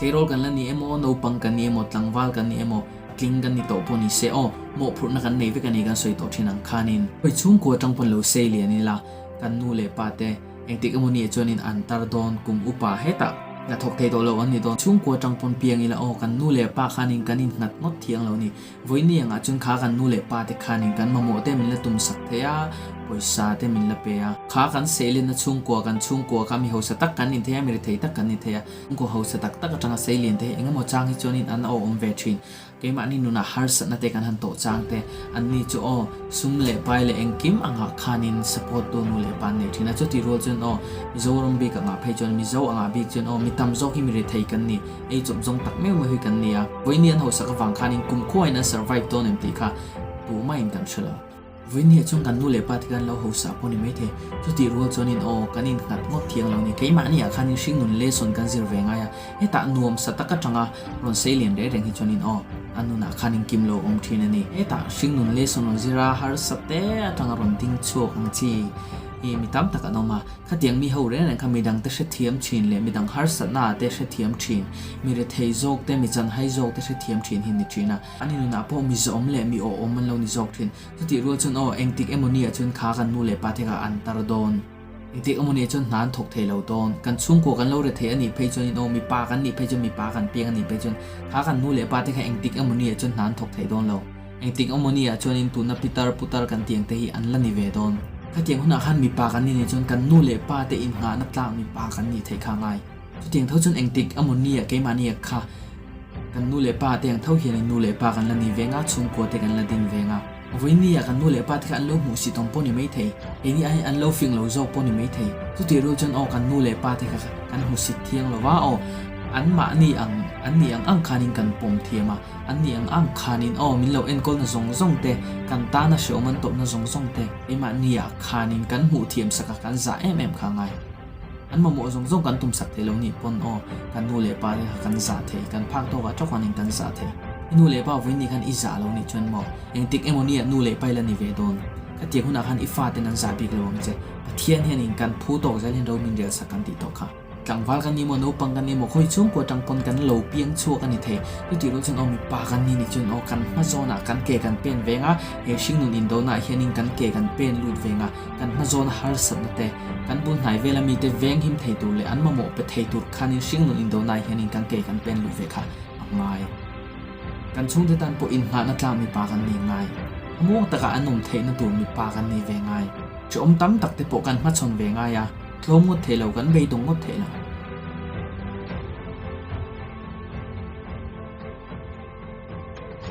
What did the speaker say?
Tleirawl kan la ni emaw, naupang kan ni emaw, tlangval kan ni emaw, tling kan ni tawh pawh ni se aw, mawhphurhna kan nei vek a ni kan sawi tawh thin ang khanin. Hawi chhungkua atang pawn lo sei lian ila, kan nu leh pa te engtik emaw ni ah chuanin an tar dawn kum upa hetah hnathawk thei tawh lo an ni dawn. Chhungkua atang pawn piang ila aw, kan nu leh pa khanin kan innghat ngawt thiang lo ni. Vawiini angah chuan kha kan nu leh pa te khanin kan mamawh te min la tum sak thei a, pawisa te min la pe a. Kha kan seilenna chhungkua, kan chhungkua kha mi hausa tak kan ni thei a, mi rethei tak kan ni thei a. Chhungkua hausa tak tak atanga seilian te hi eng emaw chang hi chuanin an aw awm ve thin. Keimahni nunah harsatna te kan han tawh chang te, anni chu aw, sum leh pai leh engkim angah khanin support tu nu leh pa an nei thin a. Chutih rual chuan aw, Mizoram bik angah phei chuan, Mizo angah bik chuan aw, mi tam zawk hi mi rethei kan ni. Ei chawp zawng tak meuh meuh hi kan ni a, vawiini an hausak avang khanin kumkhuain an survive dawn em tih kha tumahin kan hre lo. Vawiini ah chuan kan nu leh pa te khan lo hausa pawh ni maithei, chutih rual chuanin aw kan innghat ngawt thiang lo ni, keimahni ah khanin hringnun lesson kan zir ve ngai a, hetah nuam sa tak atanga rawn sei lian reng reng hi chuanin aw a nunah khanin kim lo awm thin a ni. Hetah hringnun lesson rawn zir a, harsa te atanga rawn ding chhuak ang chi hi mi tam tak an awm a. Khatiang mi ho reng reng kha midang te hrethiam thin leh midang harsatna ah te hrethiam thin, mi rethei zawk te, mi chanhai zawk te hrethiam thin hi ni thin a. An inunah pawh mi zawm leh mi awhawm an lo ni zawk thin. Chutih rual chuan aw, engtik emaw ni ah chuan kha kan nu leh pa te kha an tar dawn. Engtik emaw ni ah chuan hna an thawk thei lo dawn. Kan chhungkua kan lo rethei a nih phei chuanin aw, mipa kan nih phei chuan mipa kan piang a nih phei chuan kha kan nu leh pa te kha engtik emaw ni ah chuan hna an thawk thei dawn lo. Engtik emaw ni ah chuanin tuna pitar putar kan tih ang te hi an la ni ve dawn. Khatiang hunah khan mipa kan ni nei chuan kan nu leh pa te innghahna tlak mipa kan nih theih kha a ngai. Chutiang tho chuan engtik emaw ni ah keimahni ah kha kan nu leh pa te ang tho hianin nu leh pa kan la ni ve nga, chhungkua te kan la din ve nga. Vawiini ah kan nu leh pa te kha an lo hmuh si tawng pawh ni maithei, keini aiin an lo fing lo zawk pawh ni maithei. Chutih rual chuan aw kan nu leh pa te kha kan hmu sit thiang lo va aw anmahni ang an nih ang ang khanin kan pawm thiam a. An nih ang ang khanin aw min lo enkawlna zawng zawng te, kan tana hreawm an tawpna zawng zawng te, keimahniah khanin kan hmuh thiam sak a kan zah em em kha ngai. An mamawh zawng zawng kan tum sak thei lo nih pawn aw kan nu leh pa te kha kan zah thei, kan phak tawkah tawkanin kan zah thei. I nu leh pa vawiin khan i zah lo nih chuan maw engtik emaw nia nu leh pa i la ni ve dawn. Khatiang hunah khan i faten an zah bik lo ang che. Pathian hianin kan phu tawk zel hian ro min rel sak kan tih tawh kha. Tlangval kan ni maw, naupang kan ni maw, khawi chhungkua atang pawn kan lo piang chhuak a ni thei. Chutih rual chuan aw mipa kan ni ni chuan aw kan hma zawnah kan ke kan pen veng a, he hringnun indona ah hianin kan ke kan pen lut veng a, kan hma zawna harsatna te, kan bul hnai vela mite veng him thei tur leh an mamawh pe thei tur khanin hringnun indona ah hianin kan ke kan pen lut ve kha a ngai. Kan chhungte tan pawh inngahna tlak mipa kan ni ngai. A muang takah an awm theihna tur mipa kan ni ve ngai. Hrehawm tam tak te pawh kan hmachhawn ve ngai a. Tlawm ngawt thei lo, kan beidawng ngawt thei lo.